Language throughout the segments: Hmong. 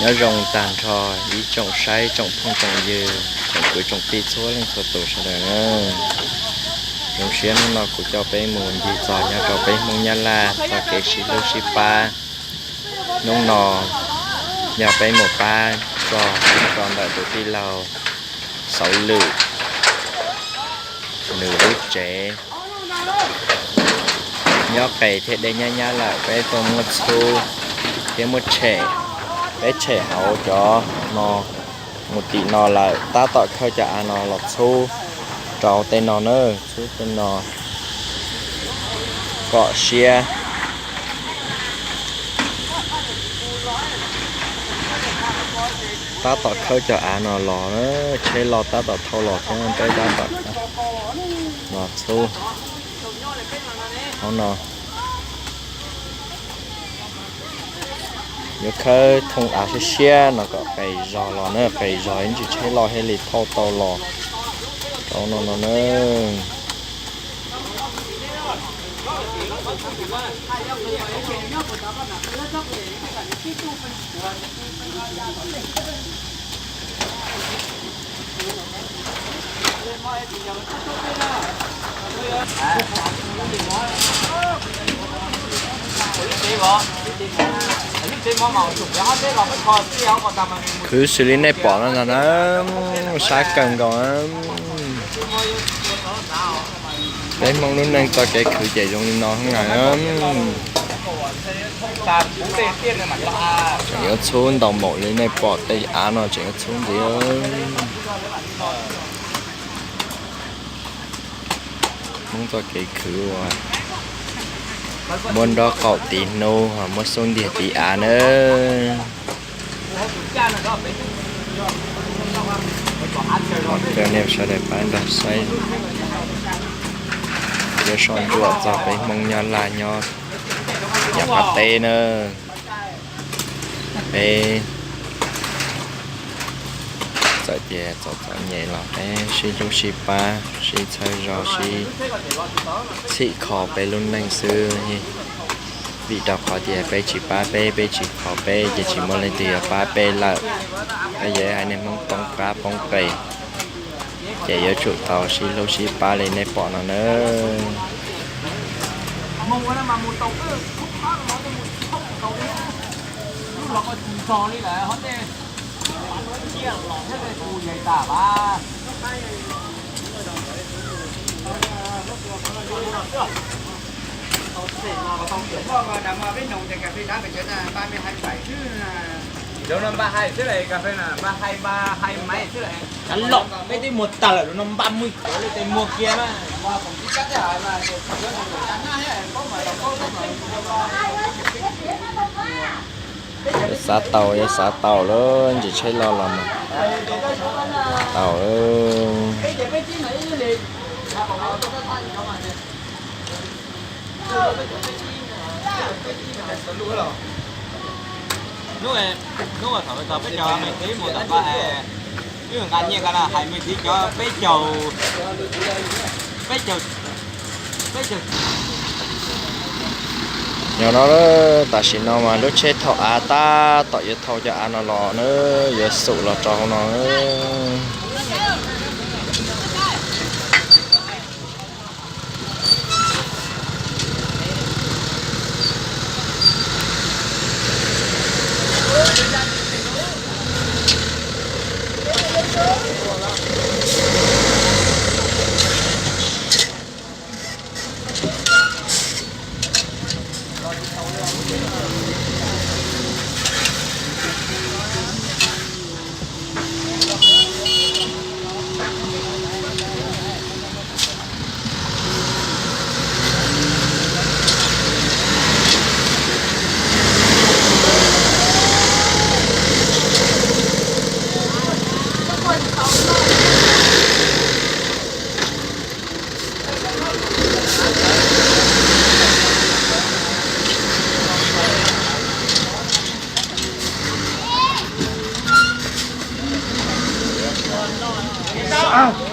Nyob zoo tag nrho ib tsoom saib tsoom phooj tsoom ywg tsoom kwv tsoom tij txhua leej txhua tus sawv daws na. Zoo siab hnub no kuv coj peb mus ncig txog nyob rau peb Hmoob Nyab Laj txoj kev sib hlub sib pab. Hnub no yog peb mus pab txog rau ntawm tus tij laug Xauv Lwm nws lub tsev nyob qes thiab deb nyab nyab lawm, peb tuaj muab txhub thiab muab tshem. Peb tshem hauv cov no mus tim no lawm, tab tom khawb cov av no los txhub rau tej no na, txhub tej no kom siab. Tab tom khawb cov av no los na, tsheb loj tab tom thauj los thiab, peb tab tom los txhub hauv no. Yuav khawb thooj av siab siab no kom qes zog los na, qes zog ib ntsis tsheb loj thiaj li thauj tau los rau no no na. Khwv xws li nej pom no ntag na, sab kawg nkaus. Peb Hmoob lub neej txoj kev khwv ces zoo li no na. Tseem yuav txhub ntau npaum li nej pom tej av no tseem yuav txhub ntxiv. Hmoob txoj kev khwv uas muab nrob qaum tiv hnub, muab xub ntiag tiv av na. Coj nej sawv daws pab nrog saib, yuav soj ntsuam txog peb Hmoob Nyab Laj nyob yav qab teb na. Peb txawm tias txom txom nyem los peb sib hlub sib pab, sib txhawb zog, sib txhim kho peb lub neej xwb. Vim rau qhov tias peb tsis pab peb, peb tsis kho peb ces tsis muaj leej twg yuav pab peb lawm. Peb yog ib haiv neeg Hmoob poob qab poob qe, ces yuav tsum tau sib hlub sib pab li nej pom no nawb. Lub no npaj hais xwb las, cov lom peb twb muag tag lawm, lub no npaj muag cov li tes muag kiag na. Xav tau, xav tau lawm, ntsis tsheb loj los mas tau. Hnub thaum peb tog peb caug me txiv mus tom npaj hais, wb nqa nyiaj nqa na hais me txiv cov peb caug, peb caug, peb caug. Yog no, tam sim no mas lub tsheb thauj av tab tom yuav thauj cov av no los na, yuav xum los rau hauv no.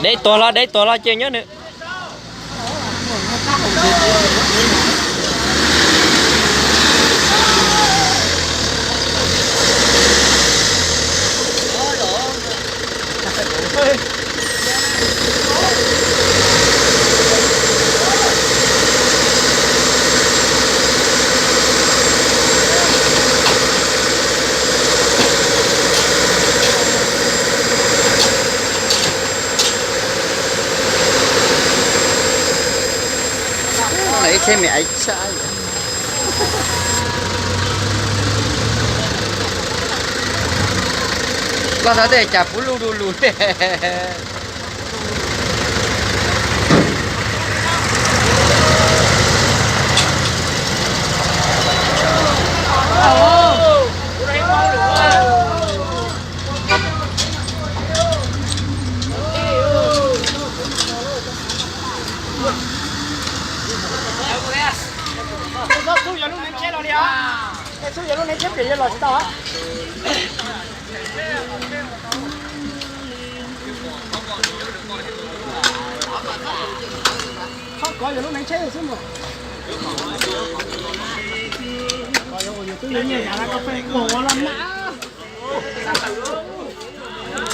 Deb tuag los deb tuag los ces nyob nws. Tej me aiv tshaj. Koj xav tej cas puv luj du lug. Xub yuav lub neev tsheb los li os. Xub yuav lub neev tsheb pem yuav los tsis tau. Txhob kov yuav lub neev tsheb xwb mas. Kov yuav ua yus twb yuav nyiaj yam na koj pheej ua los na.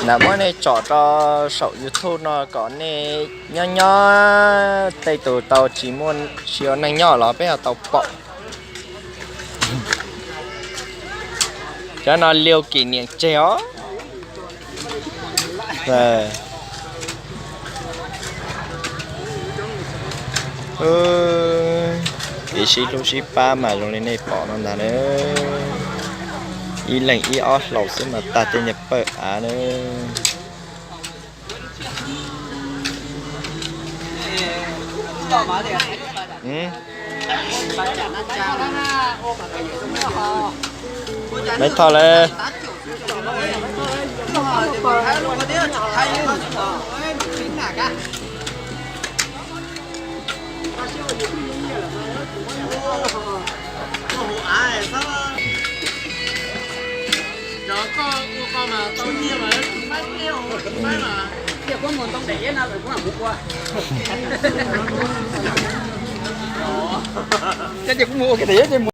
Lam muab nej tsom rau saum YouTube no kom nej nyob nyob tej tus tau tsis muaj tsis ua neej nyob los peb ho tau pom. Cov no liu kỷ niệm tseg os. Kev sib hlub sib pab mas zoo li nej pom no ntag na. Ib leeg ib ob hlau xwb mas tag tej niag pawg av na. Maiv Thoj lawm. Ces kuv mus ua kiag daim yeb ces mus.